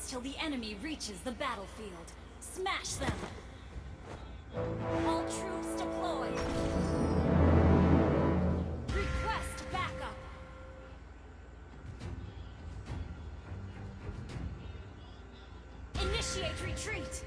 Seconds till the enemy reaches the battlefield. Smash them! All troops deployed! Request backup! Initiate retreat!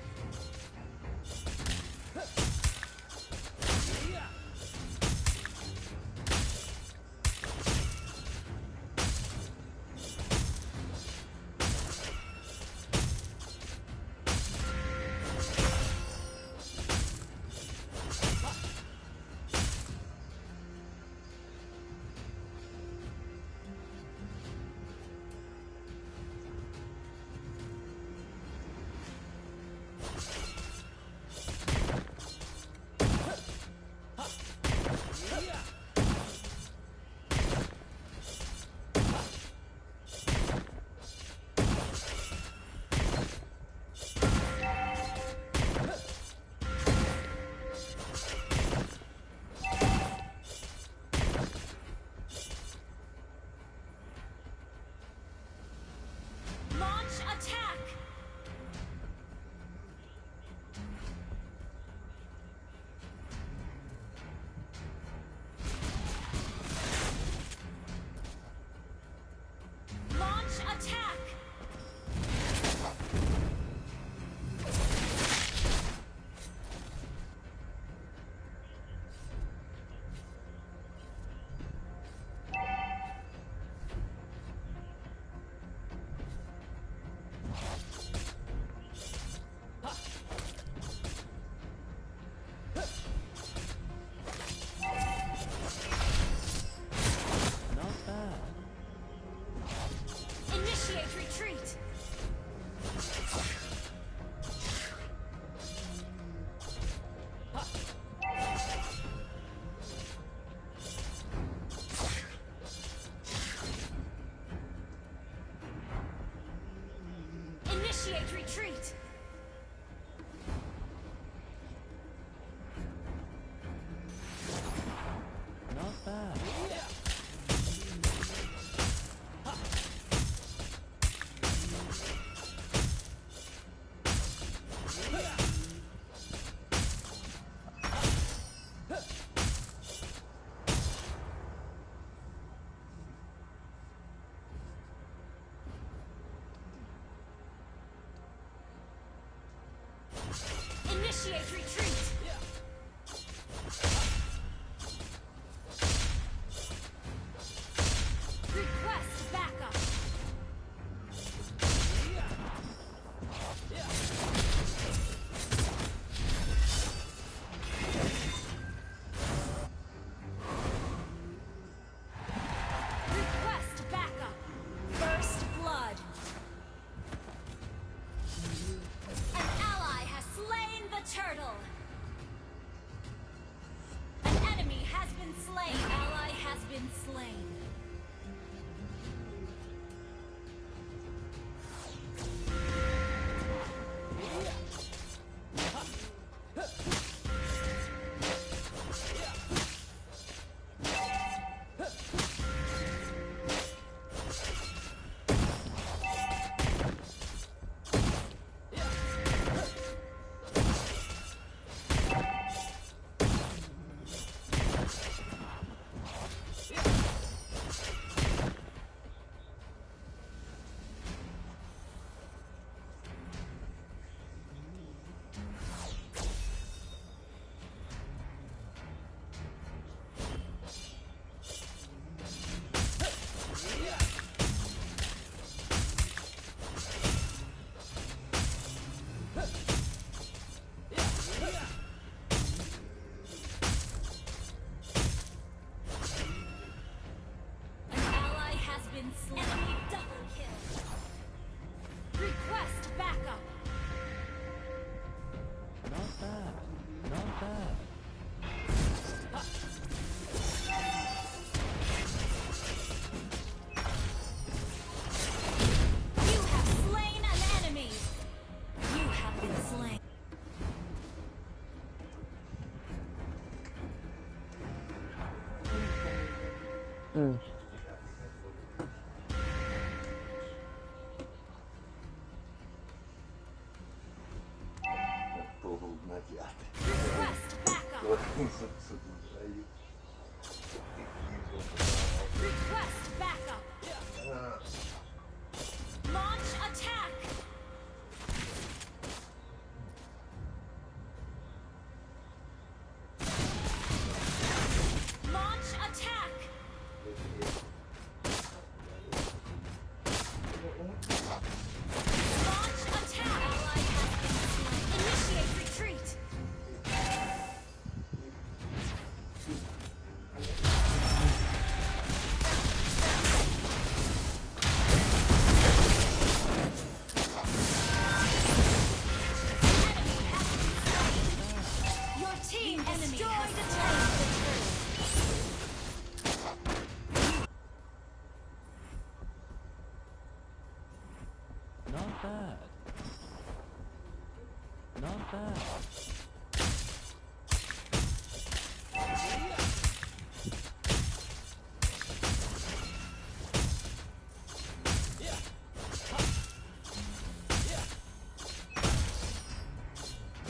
Launch attack! Launch attack! Not bad. Initiate retreat! Initiate retreat! Not bad. Initiate retreat! Request backup! Request backup! First blood! An ally has slain the turtle! An enemy has been slain! An ally has been slain! An ally has been slain. Enemy double kill. Request backup. Not bad. Not bad. You have slain an enemy. You have been slain. Si ate. Request backup. Sudsud kayo. Request backup. Launch attack. Launch attack. Launch attack. Ally has been slain. Initiate retreat. Enemy has been slain. Your team destroyed a turret. Not bad. Not bad.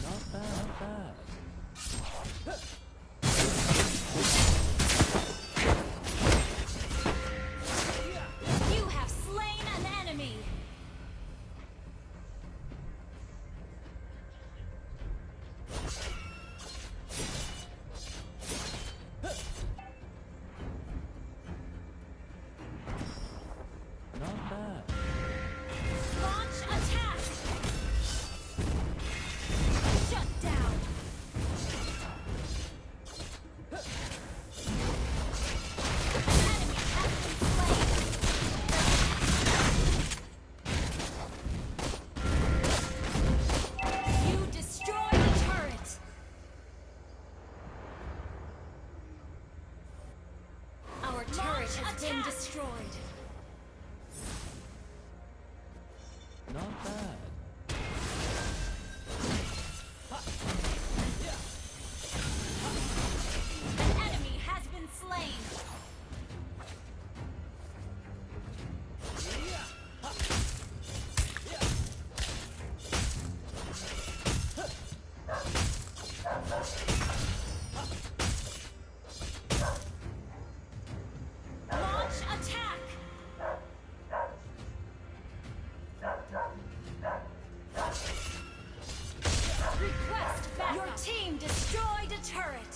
Not bad. Not bad. You have slain an enemy. Not bad. Launch attack. Shut down. An enemy has been slain. You destroyed a turret. Our turret has been destroyed. Not bad. An enemy has been slain. Launch attack. Request backup. Your team destroyed a turret.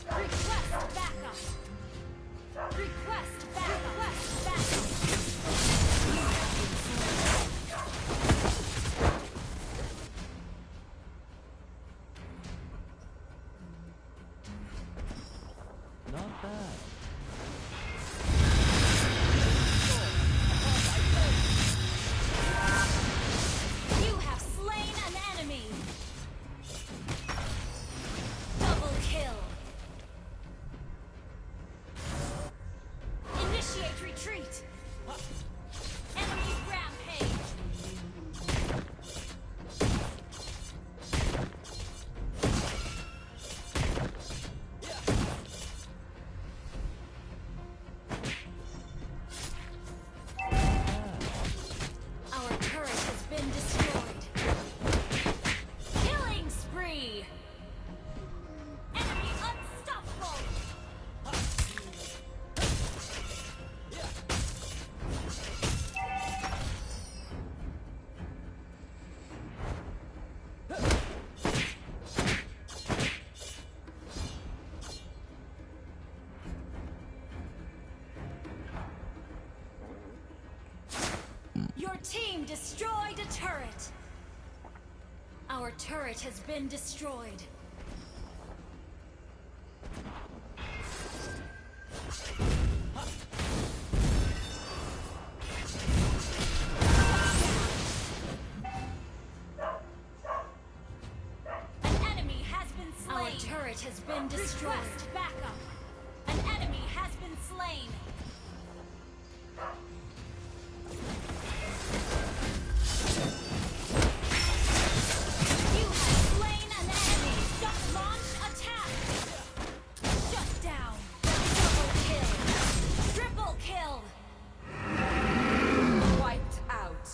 Request backup. Request backup. Request backup. You have been slain. Not bad. You have slain an enemy. Double kill. Initiate retreat. Enemy rampage. Our turret has been destroyed. Killing spree. Enemy unstoppable. Your team destroyed a turret. Our turret has been destroyed. An enemy has been slain. Our turret has been destroyed. Request backup. An enemy has been slain. You have slain an enemy. Stop launch attack. Shut down. Double kill. Triple kill. Wiped out.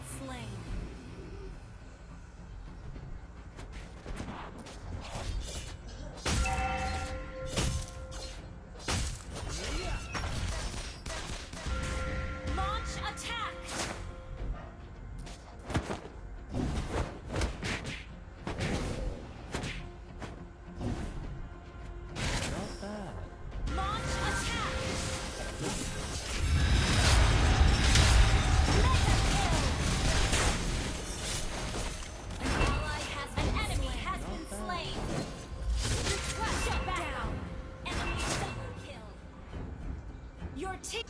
slain. Launch attack. Not bad. Launch attack. Mega kill. An ally has an enemy has been slain. Request backup. Enemy double kill. Your team.